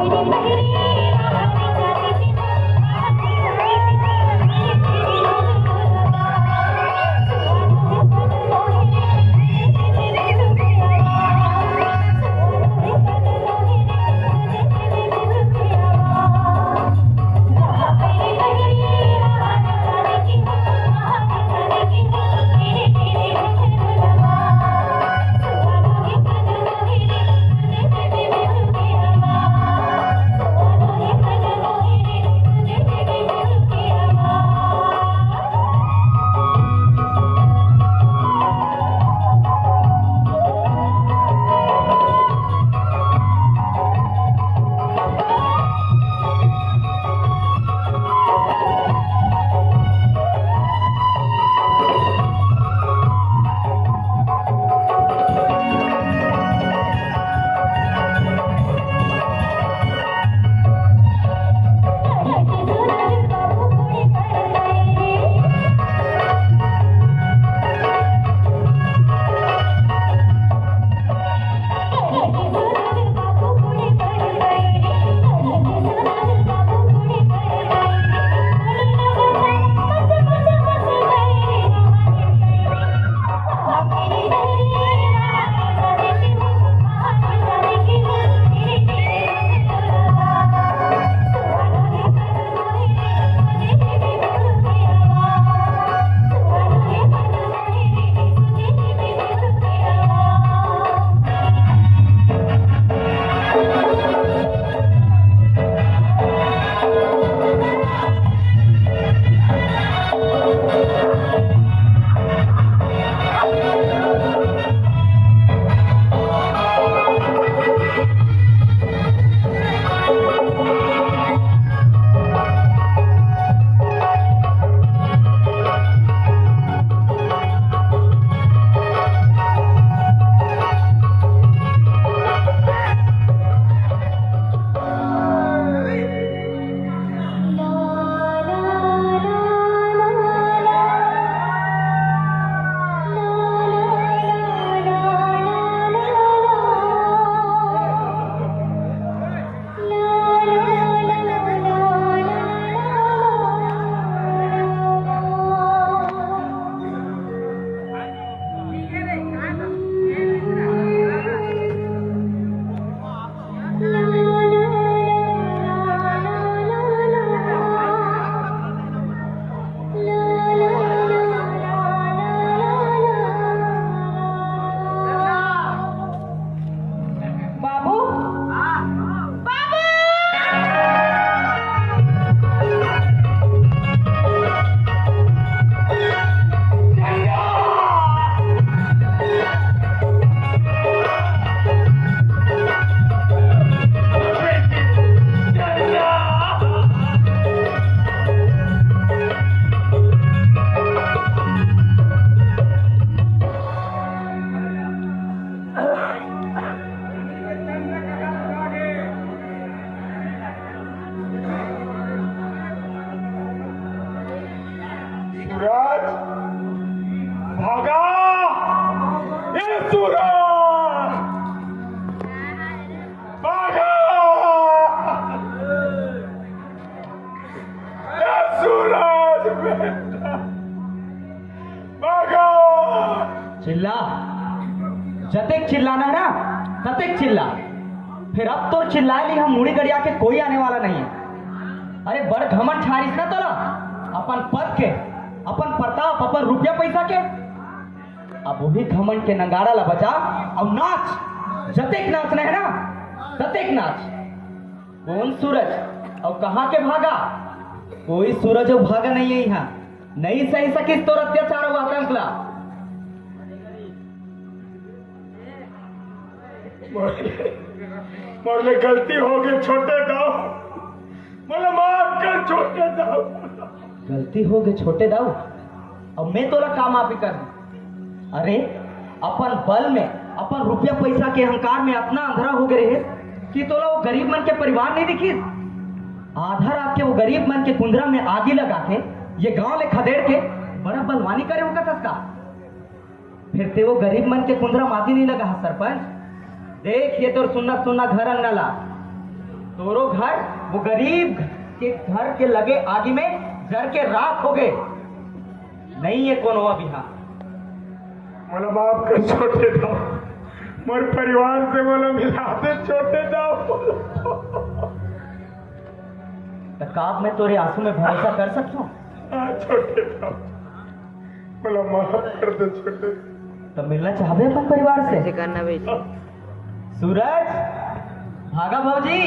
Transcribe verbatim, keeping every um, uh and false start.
बाबू, बाबू। सूरज, भागा! ए सूरज, भागा! ए सूरज बेटा, भागा! चिल्ला, जतेक चिल्लाना है ना, ततेक चिल्ला। फिर अब तोर चिल्लाए ले हम मुड़ी गड़िया के कोई आने वाला नहीं है। अरे, बड़ घमंड छारिस ना तोला, अपन पद के, अपन प्रताप, अपन रुपया पैसा के। अब वही घमंड के नगाड़ा ला बजा, अब नाच, जतेक नाचना है ना, ततेक नाच। कौन सूरज अउ कहाँ के भागा? कोई सूरज अउ भागा नहीं है यहाँ। नहीं सही सकिस तोर अत्याचार अउ आतंक ला। मोर ले, मोर ले गलती हो गई छोटे दाऊ, मोला माफ कर छोटे दाऊ। गलती हो गई छोटे दाऊ, अब मैं तोला का माफी कर दूं? अरे, अपन बल में, अपन रुपया पैसा के अहंकार में अतना अंधरा हो गए रहे कि तोला वो गरीब मन के परिवार नहीं दिखिस? आधा रात के वो गरीब मन के कुंदरा में आगी लगा के ये गांव ले खदेड़ के बड़ा बलवानी करे होगा तस का? फिर ते वो गरीब मन के कुंदरा माती नहीं लगा हा सरपंच? देख ये तोर सुन्ना सुन्ना घर अंगना ला। तोरो घर वो गरीब के घर के लगे आगी में जर के राख हो गए। नहीं है कोनो अब यहाँ। मोला माफ कर छोटे दाऊ, मोर परिवार से मोला मिला दे छोटे दाऊ। तो का अब मैं तोरे आंसू में भरोसा कर सकता हूँ? हाँ छोटे दाऊ, मोला माफ कर दे छोटे। तो मिलना चाहबे अपन परिवार से? सूरज, भागा भौजी।